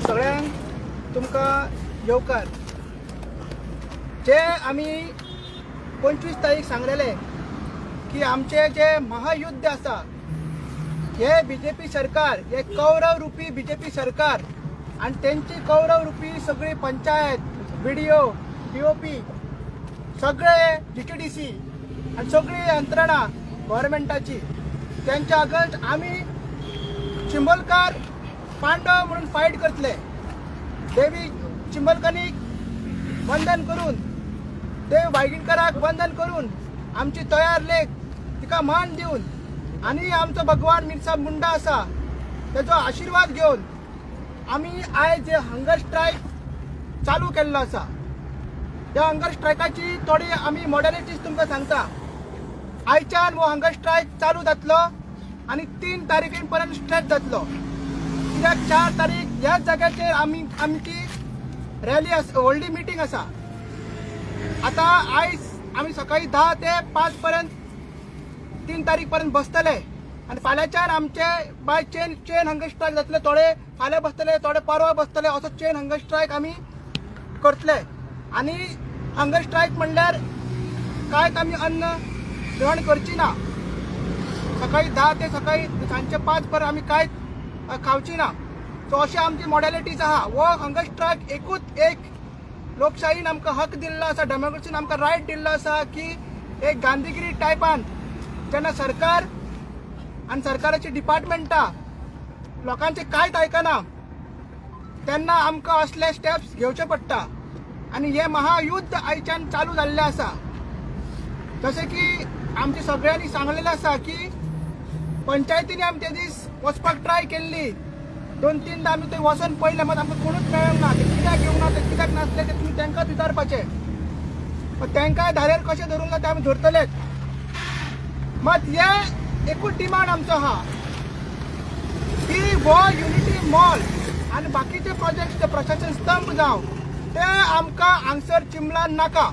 सगळ्यांक तुमकां येवकार. जे आमी 25 तारीख सांगलेले की आमचे जे महायुद्ध आसा, हे बीजेपी सरकार, हे कौरव रुपी बीजेपी सरकार आणि त्यांची कौरव रुपी सगळी पंचायत, बीडीओ, पीओपी, सगळे जीटीडीसी आणि सगळी यंत्रणा गव्हर्मेंटाची, त्यांच्या अगेन्स्ट आमी चिंबलकार पांडव म्हणून फायट करतले. देवी चिंबलकनीक वंदन करून, देव वायगिणकराक वंदन करून, आमची तयार लेक तिका मान दिवन आनी आमचो भगवान बिरसा मुंडा आसा तेजो आशिर्वाद घेवन आमी आयज हे हंगर स्ट्रायक चालू केल्लो आसा. ह्या हंगर स्ट्रायकाची थोडी आमी मॉडलिटीज तुमकां सांगता. आयच्यान हो हंगर स्ट्रायक चालू जातलो आनी 3 तारखे पर्यंत स्ट्रेच जातलो, कित्याक 4 तारीख ह्याच जाग्याचेर आमी आमची रॅली आसा, व्हडली मिटींग आसा. आतां आयज आमी सकाळी 10 ते 5 पर्यंत, 3 तारीख पर्यंत बसतले आनी फाल्यांच्यान आमचे by chain chain hunger strike जातले. थोडे फाल्यां बसतले, थोडे परवा बसतले, असो चेन हंगर स्ट्रायक आमी करतले. आनी हंगर स्ट्रायक म्हणल्यार कांयच आमी अन्न ग्रहण करची ना. सकाळी 10 ते सकाळी सांजचे 5 पर्यंत आमी कांयच खावची ना. सो अशे आमची मॉडॅलिटीज आहा. हो हंगर स्ट्रायक एकूच एक लोकशाहीन आमकां हक दिल्लो आसा, डेमोक्रेसीन आमकां रायट दिल्लो आसा की एक गांधीगिरी टायपान जेन्ना सरकार आनी सरकाराची डिपार्टमेंटां लोकांचे कांयच आयकना, तेन्ना आमकां असले स्टेप्स घेवचे पडटा. आनी हे महायुद्ध आयच्यान चालू जाल्लें आसा. जशें की आमचे सगळ्यांनी सांगलेलें आसा की पंचायतींनी आमी ते दीस वचपाक ट्राय केल्ली. दोन तीनदा आमी थंय वचोन पळयलें, मात आमकां कोणूच मेळोंक ना. ते कित्याक येवंक ना, ते कित्याक नासले, ते तुमी तांकांच विचारपाचें. पण तांकां धारेर कशें धरूंक ना ते आमी धरतलेच. मात हे एकूच डिमांड आमचो आहा की हो युनिटी मॉल आनी बाकीचे प्रोजेक्ट, ते प्रशासन स्तंभ जावं, ते आमकां हांगसर चिंबलान नाका.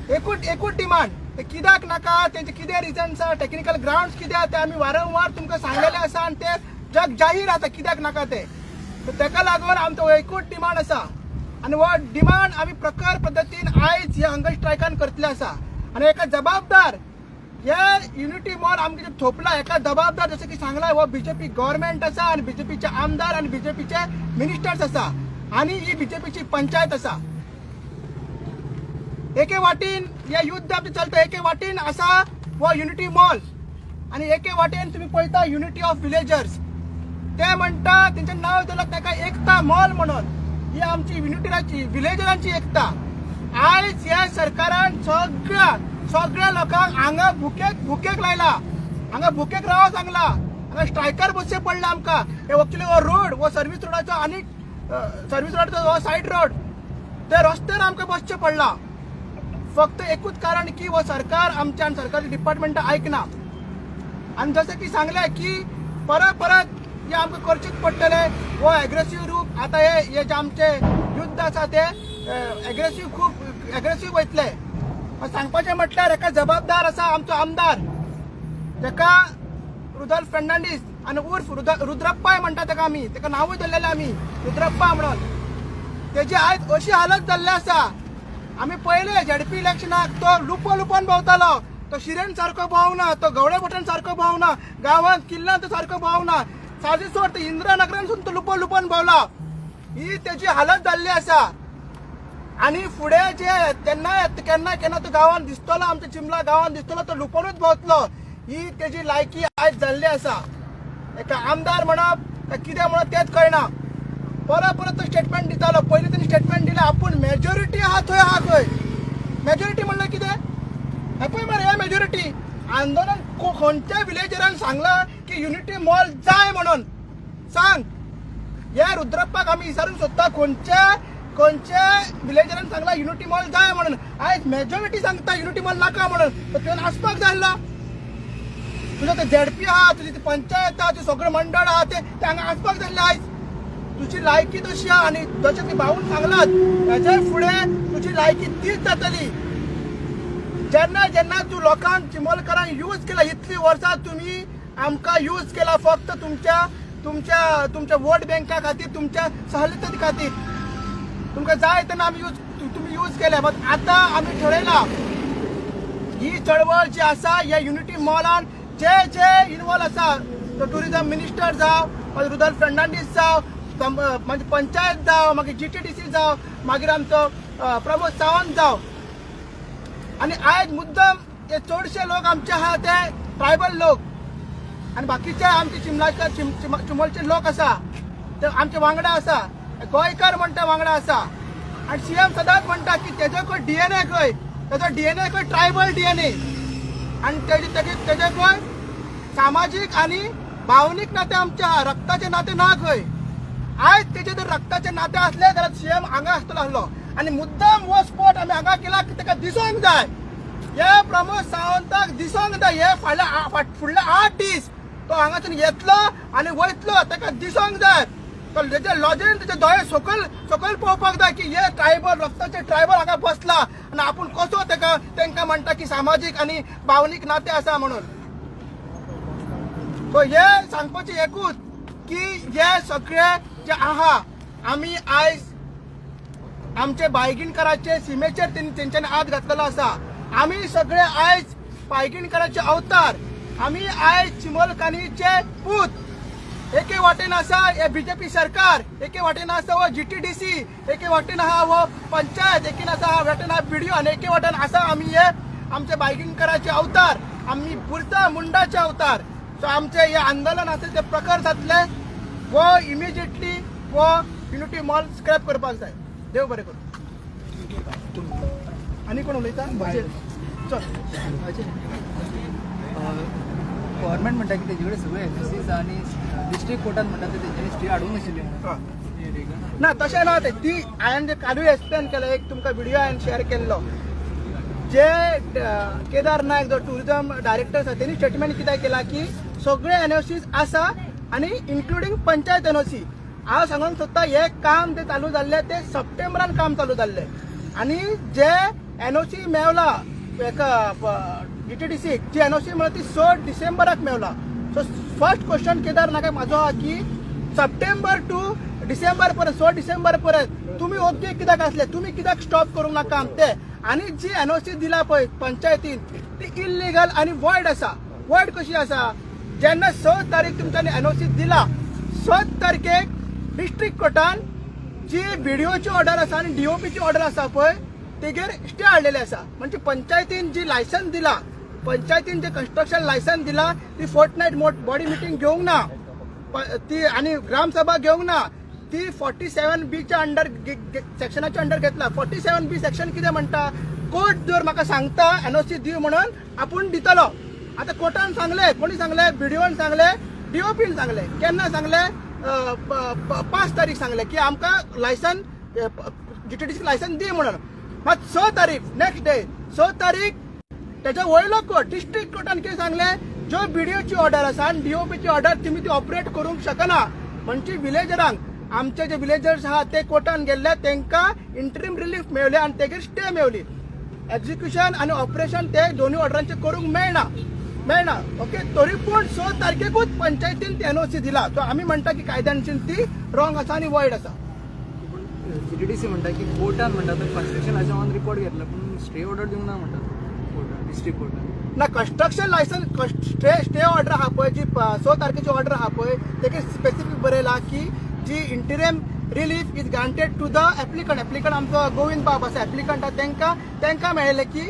एकूच एकूच डिमांड. ते कित्याक नाका, तेंचे कितें रिजन्स आसा, टेक्निकल ग्राउंड्स कितें आहा, ते आमी वारंवार तुमकां सांगलेले आसा आनी ते जग जाहीर आसा कित्याक नाका ते. तर तेका लागून आमचो एकूच डिमांड आसा आनी हो डिमांड आमी प्रखर पद्दतीन आयज ह्या हंगर स्ट्रायकान करतले आसा. आनी एका जबाबदार हे युनिटी मॉल आमकां जे थोपला, एका जबाबदार, जशें की सांगला, हो बीजेपी गव्हर्मेंट आसा आनी बीजेपीचे आमदार आनी बीजेपीचे मिनिस्टर्स आसा आनी ही बीजेपीची पंचायत आसा. एके वाटेन हे युद्ध आमचें चलता. एके वाटेन आसा हो युनिटी मॉल आनी एके वाटेन तुमी पळयता युनिटी ऑफ विलेजर्स. ते म्हणटा, तेंचें नांव दिलां ताका एकता मॉल म्हणून. ही आमची युनिटीची, विलेजरांची एकता. आयज ह्या सरकारान सगळ्या सगळ्या लोकांक हांगा भुकेक भुकेक लायला, हांगा भुकेक राव सांगला, हांगा स्ट्रायकार बसचें पडलें आमकां. हे एक्चुअली हो रोड हो सर्वीस रोडाचो आनी सर्वीस रोडाचो हो सायड रोड, ते रस्त्यार आमकां बसचें पडलां, फक्त एकूच कारण की हो सरकार आमच्या आनी सरकारी डिपार्टमेंटां आयकना. आनी जशें की सांगलें की परत परत हे आमकां करचेच पडटलें. हो एग्रेसीव रूप आतां हे हे जे आमचे युद्ध आसा ते एग्रेसीव, खूब एग्रेसीव वयतले. सांगपाचें म्हटल्यार एका जबाबदार आसा आमचो आमदार, ताका रुदोल्फ फेर्नांडीस आनी उर्फ रुद्रप्पाय म्हणटा ताका आमी. ताका नांवूय दवरलेलें आमी रुद्रप्पा म्हणून. तेजी आयज अशी हालत जाल्ली आसा. आमी पळयले, झेडपी इलेक्शनाक तो लुपो लुपोन भोंवतालो. तो शिरेन सारको भोंवना, तो गवळे भटन सारको भोंवना, गांवांत किल्लांत तो सारको भोंवना. साजी सोड, इंदिरा नगरान सुद्दां तो लुपो लुपोन भोंवला. ही तेजी हालत जाल्ली आसा. आनी फुडें जे तेन्ना केन्ना केन्ना तो गांवांत दिसतलो, आमच्या चिंबला गांवांत दिसतलो, तो लुपोनूच भोंवतलो. ही तेजी लायकी आयज जाल्ली आसा. एका आमदार म्हणप काय कितें म्हणप तेंच कळना. परत परत तो स्टेटमेंट दितालो. पयलीं तेणी स्टेटमेंट दिलें, आपूण मेजॉरिटी आहा थंय आहा खंय. मेजॉरिटी म्हणल्यार कितें? हें पळय मरे, हे मेजॉरिटी आंदोलन खंयच्या विलेजरान सांगलां की युनिटी मॉल जाय म्हणून? सांग. ह्या रुद्रप्पाक आमी विचारूंक सोदता, खंयच्या खंयच्या विलेजरान सांगला युनिटी मॉल जाय म्हणून? आयज मेजॉरिटी सांगता युनिटी मॉल नाका म्हणून, तर तुवें आसपाक जाय आसलो. तुझं ते झेडपी आहा, तुजी ती पंचायत आहा, तुजें सगळें मंडळ आहा, ते ते हांगा आसपाक जाय आसलें. आयज तुजी लायकी तशी आहा आनी जशें की भाऊन सांगलात, हेच्या फुडें तुजी लायकी तीच जातली. जेन्ना जेन्ना तूं लोकांक, चिंबलकारांक यूज केला, इतलीं वर्सां तुमी आमकां यूज केला फक्त तुमच्या तुमच्या तुमच्या वोट बँका खातीर, तुमच्या सहलते खातीर तुमकां जाय तेन्ना आमी यूज, तुमी यूज केले. बट आतां आमी ठरयलां, ही चळवळ जी आसा, ह्या युनिटी मॉलान जे जे इन्वॉल्व आसा, तो टुरिझम मिनिस्टर जावं, रुदोल्फ फर्नांडीस जावं, म्हणजे पंचायत जावं, मागीर जीटीडीसी जावं, मागीर आमचो प्रमोद सावंत जावं, आनी आयज मुद्दम हे चडशे लोक आमचे आहा ते ट्रायबल लोक आनी बाकीचे आमचे चिंबलाचे चिंबलचे लोक आसा, ते आमचे वांगडा आसा. गोंयकार म्हणटा वांगडा आसा. आनी सीएम सदांच म्हणटा की तेजो खंय डीएनए खंय, तेजो डीएनए खंय ट्रायबल डीएनए आनी तेजे तेजे तेजे खंय सामाजीक आनी भावनीक नाते, आमच्या रक्ताचे नाते ना खंय. आयज तेजे जर रक्ताचे नाते असले जाल्यार सीएम हांगा आसतलो आसलो. आनी मुद्दम हो स्पॉट आमी हांगा केला की ताका दिसोंक जाय, हे प्रमोद सावंताक दिसोंक जाय. हे फाल्यां फुडले 8 दीस तो हांगासून येतलो आनी वयतलो, ताका दिसोंक जाय. तो तेजे लॉजेन तेजे दोळे सकयल सकयल पळोवपाक जाय की हे ट्रायबल, रक्ताचे ट्रायबल हांगा बसला आनी आपूण कसो ताका तांकां म्हणटा की सामाजीक आनी भावनीक नाते आसा म्हणून. सो हे सांगपाचें एकूच की हे सगळे जे आहा, आमी आयज आमचे बायगिणकराचे सिमेचेर तेंच्यांनी हात घातलेलो आसा. आमी सगळे आयज बायगिणकराचे अवतार, आमी आयज चिमलकानीचे पूत. एके वाटेन आसा हे बीजेपी सरकार, एके वाटेन आसा हो जीटीडीसी, एके वाटेन आहा हो पंचायत, एके आसा वाटेन आहा बीडीओ आनी एके वाटेन आसा आमी हे आमचे बायगिणकराचे अवतार, आमी बुरसा मुंडाचे अवतार. सो आमचे हे आंदोलन आसा ते प्रकार जातले. हो इमिजिएटली हो युनिटी मॉल स्क्रॅप करपाक जाय. देव बरें करूं. आनी कोण उलयता? चल. गव्हर्मेंट म्हणटा की तेजे कडेन सगळे एनओसीज आनी डिस्ट्रिक्ट कोर्टान म्हणटा ते तेंच्यांनी स्टे हाडूंक नाशिल्ली म्हणून. ना, तशें ना तें. ती हांवें जे कालूय एक्सप्लेन केलें, एक तुमकां व्हिडिओ हांवें शेअर केल्लो, जे केदार नायक जो टुरिझम डायरेक्टर आसा, तेणी स्टेटमेंट कितें केलां की सगळे एनओसीज आसा आनी इन्क्लुडींग पंचायत एनओसी. हांव सांगूंक सोदता, हें काम जें चालू जाल्लें तें सप्टेंबरान काम चालू जाल्लें आनी जे एनओसी मेवला एका डीटीडीसीक, जी एनओसी म्हळ्यार ती 6 डिसेंबराक मेवला. सो फर्स्ट क्वेश्चन केदार नायकाक म्हाजो आहा की सप्टेंबर टू डिसेंबर पर्यंत, 6 डिसेंबर पर्यंत तुमी ओग्गी कित्याक आसले? तुमी कित्याक स्टॉप करूंक ना काम ते? आनी जी एनओसी दिला पळय पंचायतीन, ती इलिगल आनी वॉयड आसा. वॉयड कशी आसा? जेन्ना 6 तारीख तुमच्यांनी एनओसी दिला, 6 तारखेक डिस्ट्रिक्ट कोर्टान जी बीडीओची ऑर्डर आसा आनी डीओपीची ऑर्डर आसा पळय, तेगेर स्टे हाडलेले आसा. म्हणजे पंचायतीन जी लायसन दिला, पंचायतीन जे कन्स्ट्रक्शन लायसन दिला, ती फोर्ट नायट बॉडी मिटींग घेवंक ना ती आनी ग्रामसभा घेवंक ना. ती 47 बीच्या अंडर, सेक्शनाच्या अंडर घेतला. 47 बी सेक्शन कितें म्हणटा? कोर्ट जर म्हाका सांगता एनओसी दी म्हणून, आपूण दितलो. आतां कोर्टान सांगले, कोणी सांगले? बीडीओन सांगले, डीओपीन सांगले. केन्ना सांगले? 5 तारीख सांगले की आमकां लायसन, जीटीडीसी लायसन दी म्हणून. मात 6 तारीख, नेक्स्ट डे 6 तारीख, त्याच्या वयलो कोर्ट, डिस्ट्रिक्ट कोर्टान कितें सांगले? ज्यो बीडीओची ऑर्डर आसा आनी डीओपीची ऑर्डर, तुमी ती ऑपरेट करूंक शकना. म्हणजे विलेजरांक, आमचे जे विलेजर्स आहा ते कोर्टान गेल्ले, तांकां इंटरीम रिलीफ मेळ्ळें आनी तेगेर स्टे मेवली. एक्झिक्युशन आनी ऑपरेशन ते दोनूय ऑर्डरांचे करूंक मेळना, मेळना. ओके, तरी पूण 6 तारखेकूच पंचायतीन ती एनओसी दिला. सो आमी म्हणटा की कायद्यानशीन ती रॉंग आसा आनी वॉयड आसा. पूण जीटीडीसी म्हणटा की कोर्टान म्हणटा तो कन्स्ट्रक्शन लायसन ऑन रिकॉर्ड घेतला, पूण स्टे ऑर्डर दिवंक ना म्हणटा कोर्टान, डिस्ट्रिक्ट कोर्टान. ना, construction licence stay order आहा पळय, जी 6 तारखेची ऑर्डर आहा पळय, तेगे स्पेसिफीक बरयला की जी interim relief is granted to the applicant. Applicant आमचो गोविंद बाब आसा, एप्लिकंट आहा, तांकां तांकां मेळ्ळें की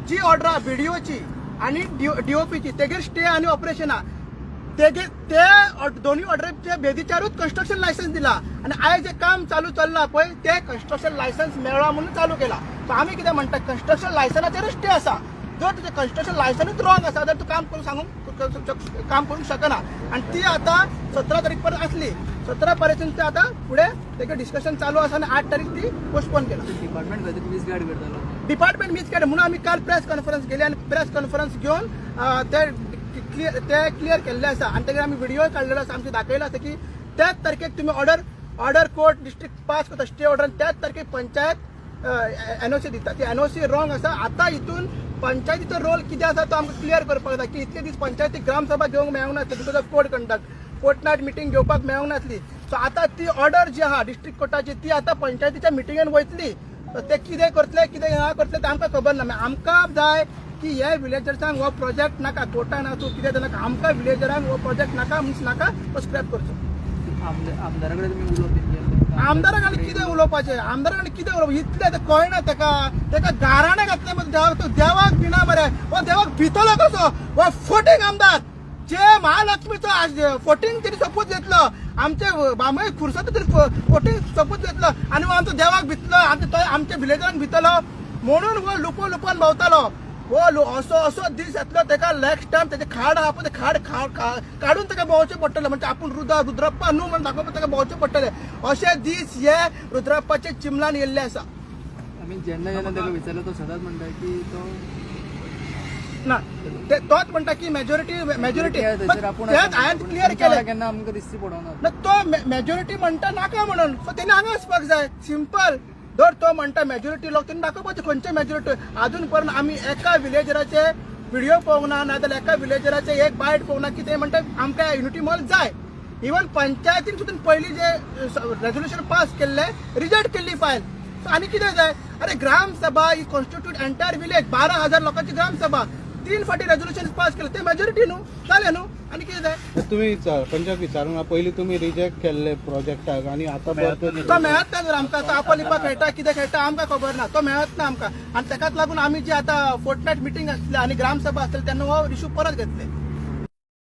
जी ऑर्डर आहा बीडीओची आनी डीओपीची, तेगेर स्टे आनी ऑपरेशन आहा. तेगे ते दोन्ही ऑर्डरच्या बेजीचारूच कन्स्ट्रक्शन लायसन्स दिला आनी आयज जे काम चालू चल्ला पळय, ते कन्स्ट्रक्शन लायसन्स मेळ्ळा म्हणून चालू केला. सो आमी कितें म्हणटा, कन्स्ट्रक्शन लायसनाचेरूच स्टे आसा. जर तुजें कन्स्ट्रक्शन लायसनूच रॉंग आसा जाल्यार तूं काम करूंक सांगूंक काम करूंक शकना. आनी ती आतां 17 तारीख पर्यंत आसली, 17 पर्यंत ती आतां फुडें तेगे डिस्कशन चालू आसा आनी 8 तारीख ती पोस्टपोन केला. डिपार्टमेंट खंय तरी मिसगायड करतालो. डिपार्टमेंट मिसगायड म्हणून आमी काल प्रेस कॉन्फरन्स केली आनी प्रेस कॉन्फरन्स घेवन ते क्लियर केल्ले आसा आनी तेगेर आमी व्हिडिओ काडलेलो आसा. आमचे दाखयलें आसा की त्याच तारखेक तुमी ऑर्डर कोर्ट डिस्ट्रिक्ट पास करता स्टे ऑर्डर, आनी त्याच तारखेक पंचायत एनओसी दिता. ती एनओसी रॉंग आसा. आतां हितून पंचायतीचो रोल कितें आसा तो आमकां क्लियर करपाक जाय की इतले दीस पंचायतीक ग्रामसभा घेवंक मेळूंक ना because of code conduct. Fortnight meeting घेवपाक मेळोंक नासली. सो आतां ती ऑर्डर जी आहा डिस्ट्रिक्ट कोर्टाची, ती आतां पंचायतीच्या मिटिंगेन वयतली. सो ते कितें करतले, कितें ना करतले तें आमकां खबर ना. मागीर आमकां जाय की हे विलेजर्सांक हो प्रोजेक्ट नाका, कोर्टान आसूं कितें नाका, आमकां विलेजरांक हो प्रोजेक्ट नाका मीन्स नाका, तो स्क्रॅप करचो. आमदारा कडेन तुमी उलोवप बीन केलें? आमदाराक आनी कितें उलोवपाचें? आमदाराक आनी कितें उलोवप? इतलें तें कळना ताका. ताका गाराणें घातलें मरे देवाक, तो देवाक भिना मरे. हो देवाक भितलो कसो हो फोटींग आमदार, जे महालक्ष्मीचो फोटींग तेणी सोपूत घेतलो, आमचे बामय खुर्साचो तेणी फोटींग सोपूत घेतलो आनी हो आमचो देवाक भितलो, आमचे तो आमच्या विलेजरांक भितलो म्हणून हो लुपून लुपून भोंवतालो. हो असो असो दीस येतलो ताका, नेक्स्ट टायम तेजे खाड आहा पळय, ते खाड काडून ताका भोंवचें पडटलें. म्हणजे आपूण रुद्रप्पा न्हू म्हणून दाखोवपाक ताका भोंवचें पडटलें. अशे दीस हे रुद्रप्पाचे चिमलान येयल्ले आसा. आमी जेन्ना जेन्ना ताका विचारलो, तो सदांच म्हणटा की तो ना, ते तोच म्हणटा की मेजॉरिटी मेजॉरिटी. ताचेर आपूण तेच हांवें क्लियर केलें. केन्ना आमकां दिसची पडना. ना, तो मेजॉरिटी म्हणटा नाका म्हणून, सो तेणी हांगा वचपाक जाय. सिंपल. जर तो म्हणटा मेजॉरिटी लोक, तेणी दाखोवपाचें खंयचे मेजॉरिटी. अजून पर्यंत आमी एका विलेजराचे व्हिडिओ पळोवंक ना, नाजाल्यार एका विलेजराचे एक बायट पळोवंक ना की ते म्हणटा आमकां युनिटी मॉल जाय. इवन पंचायतीन सुद्दां पयलीं जे रेजोल्युशन पास केल्लें, रिजेक्ट केल्ली फायल. सो आनी कितें जाय? अरे, ग्रामसभा ही कॉन्स्टिट्यूट एंटायर विलेज, 12,000 लोकांची ग्रामसभा, तीन फाटी रेजोल्युशन पास केलें, ते मेजॉरिटी न्हू जालें न्हू, आनी कितें जाय? तुम्ही सरपंचाक विचारूंक ना पयलीं तुमी रिजेक्ट केल्ले प्रोजेक्टाक आनी आतां परत तो मेळत ना जर आमकां, तो आपण लिपा खेळटा, कितें खेळटा आमकां खबर ना. तो मेळत ना आमकां आनी ताकाच लागून आमी जी आतां फोर्टनायट मिटींग आसली आनी ग्रामसभा आसली तेन्ना हो इशू परत घेतले.